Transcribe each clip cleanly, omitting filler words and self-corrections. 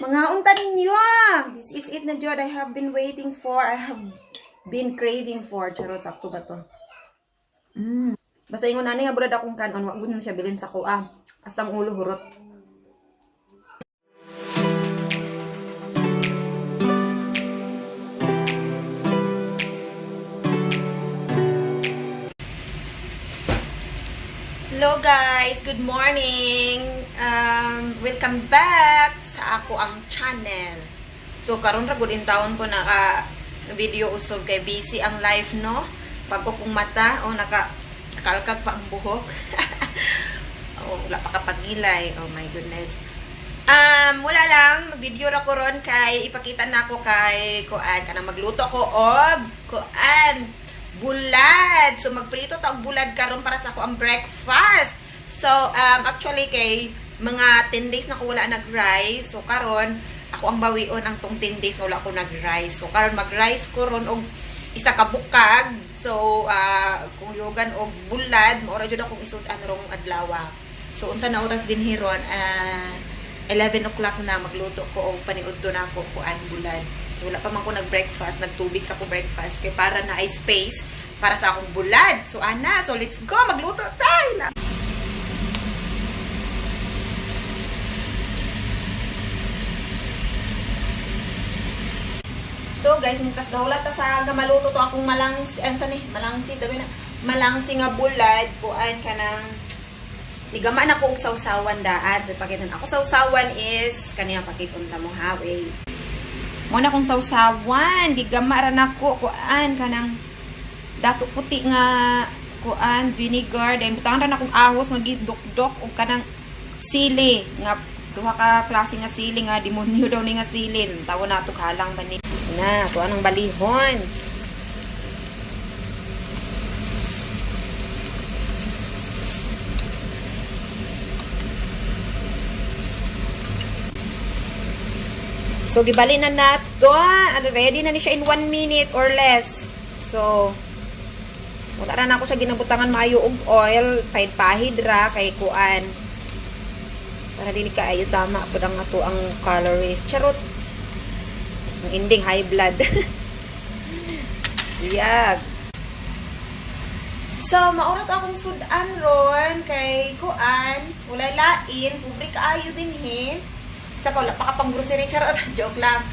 Mga unta ninyo ah! This is it na jud I have been waiting for. I have been craving for. Charot, sakto ba to? Basta ingon ani nga bulad akong kanon, wa gud na siya bilin sa kuha. Hasta ang ulo hurot. Hello guys, good morning. Welcome back sa ako ang channel. So karon ra gud in taon ko naka video usog kay busy ang life, no. Pag ko kong mata o naka kalkag pa ang buhok. Oh, wala pa kapagilay. Oh my goodness. Wala lang, video ra ko ron kay ipakita na ako kay kuan kanang magluto ko og kuan bulad. So magprito ta og bulad karon para sa ako ang breakfast. So actually kay mga 10 days na ko wala nag-rice. So karon ako ang bawion ang tong 10 days wala ko nag-rice. So karon mag-rice ko ron og isa ka bukag. So kung yogan og bulad, mao ra jud akong isud-an rong adlaw. So unsa na oras din hiron? 11 o'clock na magluto ko og paniudto na ako kuan bulad. Wala pa man ko nag-breakfast, nagtubig ka ko breakfast kay para na ay space para sa akong bulad. So ana, so let's go, magluto tayo. So guys, mungkas gahula ta sa gamaluto to akong malangsi, ansa ni, malangsi dagay na malangsi nga bulad kuan kanang Nigama na ko og sawsawan daan. So pakitan ako sawsawan is kaniya pakitunta mo ha, wait. Mo na kong sawsawan, gigama ra nako kuan kanang dato puti nga kuan vinegar, then butangan ra na akong ahos nga gidukdok og kanang sili nga duha ka klase nga sili nga demonyo daw ni nga sili. Tawo na to halang ba ni. Na, tuwa ng balihon. So, gibali na nato. Ano, ready na ni siya in 1 minute or less. So, wala ra na ako siya ginabutangan maayo og oil. Pahid-pahid ra kay kuan. Para dili kaayo tama pud ang ato ang calories. Charot. Ang ending high blood. Yag. So, maurat akong sudan ron kay kuan, walay lain, pobre kaayo din he. Isa pa, wala pa ka pang grocery, charot, joke lang.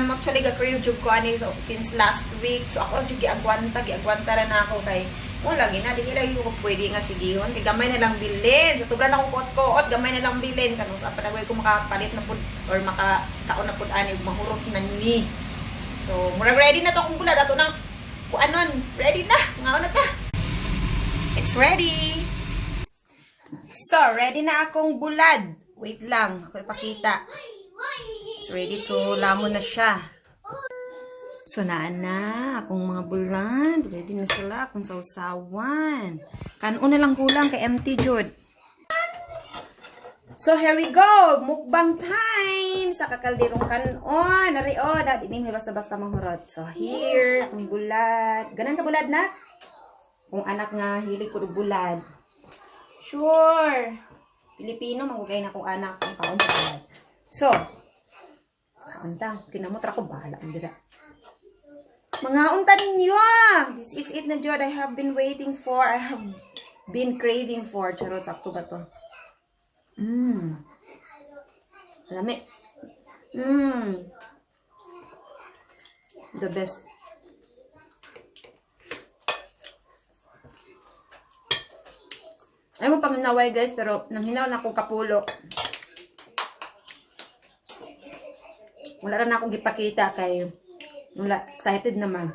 Actually, ga-crave jud ko ani so, since last week. So, ako ra jud giagwanta, giagwanta ra na ako kay mo lagi na, dili lagi ko pwede nga sigihon kay gamay na lang bilin. Sa sobra na akong kuot-kuot, gamay na lang bilin kanu sa panagway ko makapalit na pud or makakaon na pud ani ug mahurot na ni. So, murag ready na to akong bulad ato nang kuanon, ready na. Ngaon na ta. It's ready. So, ready na akong bulad. Wait lang, ako ipakita. It's ready to lamon na siya. So, naan na akong mga bulad. Ready na sila akong sausawan. Kanon na lang kulang kay empty jud. So, here we go! Mukbang time! Sa kakalderong kanon. Nari, oh, dadi ni may basta-basta mahurot. So, here, akong bulad. Ganan ka bulad na? Kung anak nga, hilig ko og bulad. Sure! Pilipino, manggugay na kong anak ang kaon sa bulad. So, kaon ta. Kinamot ra ko, bahala ang dira. Mga unta ninyo! Ah! This is it na jud I have been waiting for. I have been craving for. Charot, sakto ba to? Lami. The best. Ay mo panginaway guys, pero nanghinaw na akong kapulo. Wala ra na akong gipakita kay wala, excited naman.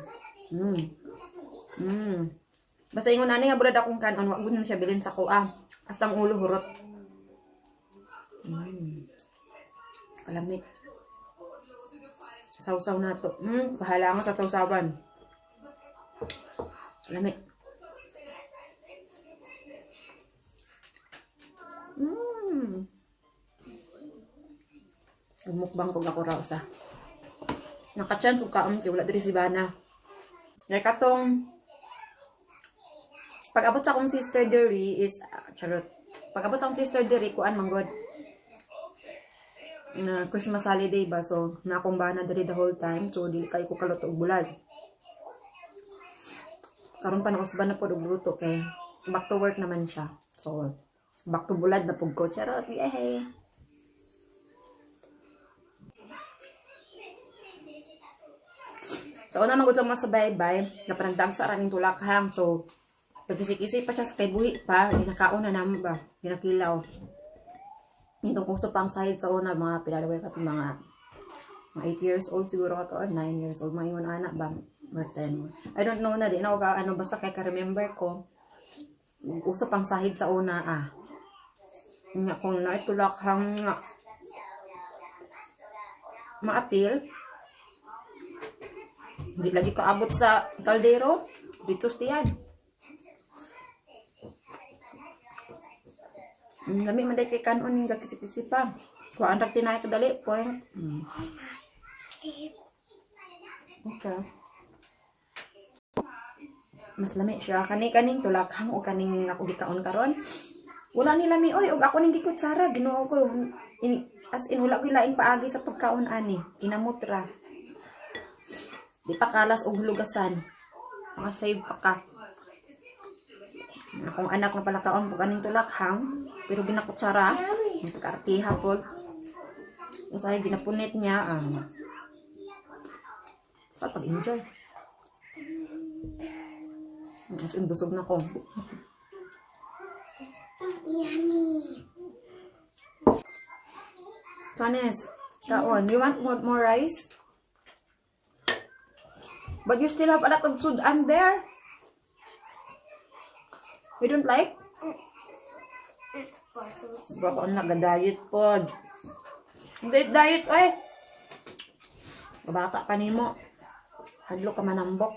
Basta ingon ani nga bulad akong kanon, wa gud na siya bilin sa kuha. Hasta ang ulo hurot. Kalami. Sawsaw na to. Kahala nga sa sawsawan. Kalami. Mukbang ko ako raw sa. Naka-chance og kaon kay wala diri si Bana. Like katong pag-abot sa akong sister diri is charot. Pag-abot sa akong sister diri kuan man god. Na Christmas holiday ba, so na akong bana diri the whole time, so dili kay ko kaluto og bulad. Karon pa nausban na pod og luto kay back to work naman siya. So back to bulad na pud ko. Charot, yay! So una man gud sa mga sa baybay, napanagdagsa ra ning tulakhang. So pagkisi-kisi pa siya sa kay buhi pa, ginakaon na namo ba, ginakilaw. Itong uso pang side sa una, mga pilalaway ka mga 8 years old siguro ka to, or 9 years old, mga ingon anak ba, or 10. I don't know na, di na ako ka, ano, basta kay ka-remember ko, uso pang sahid sa una, ah. Nga kung naitulakhang nga, maapil, hindi lagi kaabot sa kaldero, dito tiyan. Lami man day kay kanon ning gakisip-isip pa. Kuan ra tinay kadali point. Okay. Mas lami siya kani kaning tulakhang o kaning ako gikaon karon. Wala ni lami oy, og ako ning gikutsara, Ginoo ko. As in wala ko laing paagi sa pagkaon ani. Kinamot ra. Di pa kalas og hulugasan. Makasave pa ka. Akong anak na pala kaon pag aning tulakhang, pero ginakutsara, ang pagkaartiha po. Usahay ginapunit niya ang sa pag-enjoy. As in, busog na ko. Yummy. Tanes, kaon, you want more rice? But you still have a lot of sudan there. You don't like? It's possible. Baka nag-diet pod. Diet, diet, oy! Bata pa nimo. Hadlo ka manambok.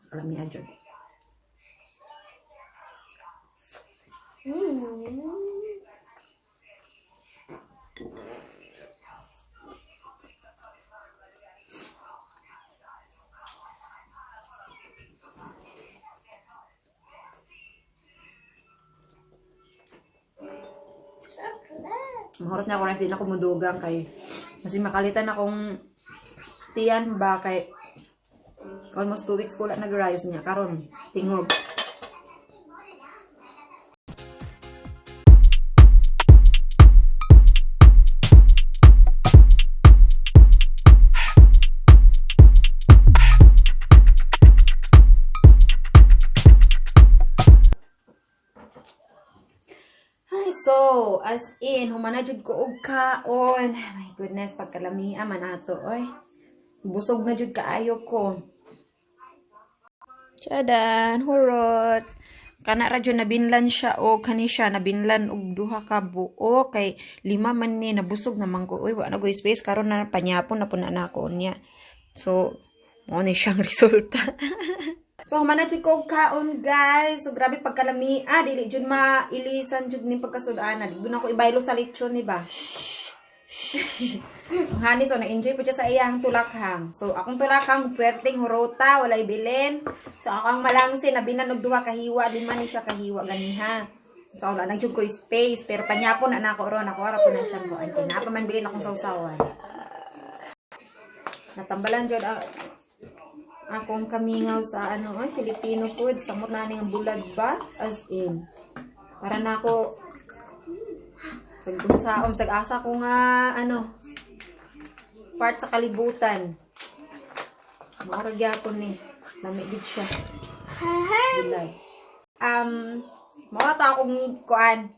Kalamihan dyan. Chocolate. Mahurot na ako rice, di na ako mudugang kay kasi makalitan akong tiyan ba kay almost 2 weeks ko wala nag-rice niya karon tingog. Ay, so, as in, humana jud ko og kaon. My goodness, pagkalamia man ato, oy. Busog na jud kaayo ko. Tchadan, hurot. Kana ra jud nabinlan siya o kani siya nabinlan og duha ka buo kay lima man ni, nabusog naman ko. Uy, wa na ko space karon na panyapon na pud na nako niya. So, mao ni siyang resulta. So, humana jud ko og kaon, guys. So, grabe pagkalami. Ah, dili jud mailisan jud ni pagkasud-ana. Di gud na ko ibaylo sa lechon ni ba. Ang Hani, so na-enjoy po siya sa iyang tulakhang. So, akong tulakhang, puwerteng hurota, walay bilin. So, ako ang malangsi, nabinan og duha kahiwa, lima ni siya kahiwa, ganiha. So, wala nang jud ko space, pero panyapon na nako ron, ako ara po na siyang kuan. Kay naa pa man bilin akong sawsawan. Natambalan jud ang akong kamingaw sa ano, ay, Filipino food. Samot na ning bulad ba? As in. Para na ako sag sag-asa ko nga ano part sa kalibutan. Mao ra gyapon ni. Lami gid siya. Bulad. Mao ta akong kuan.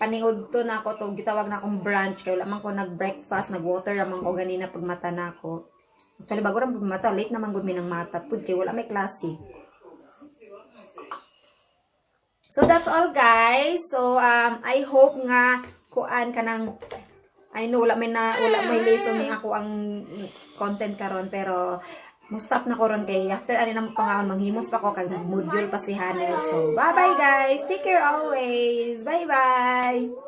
Paniud to na ako to gitawag na akong brunch kay wala man ko nag-breakfast, nag-water ra man ko ganina pagmata na ako. Actually bago ra mata, late naman gud mi ng mata pud kay wala may klase. So that's all, guys. So I hope nga kuan kanang I know wala may lesson ni ako ang content karon, pero mo stop na ko ron kay after ani nang pangaon manghimos pa ko kay module pa si Hanel. So bye bye, guys. Take care always. Bye bye.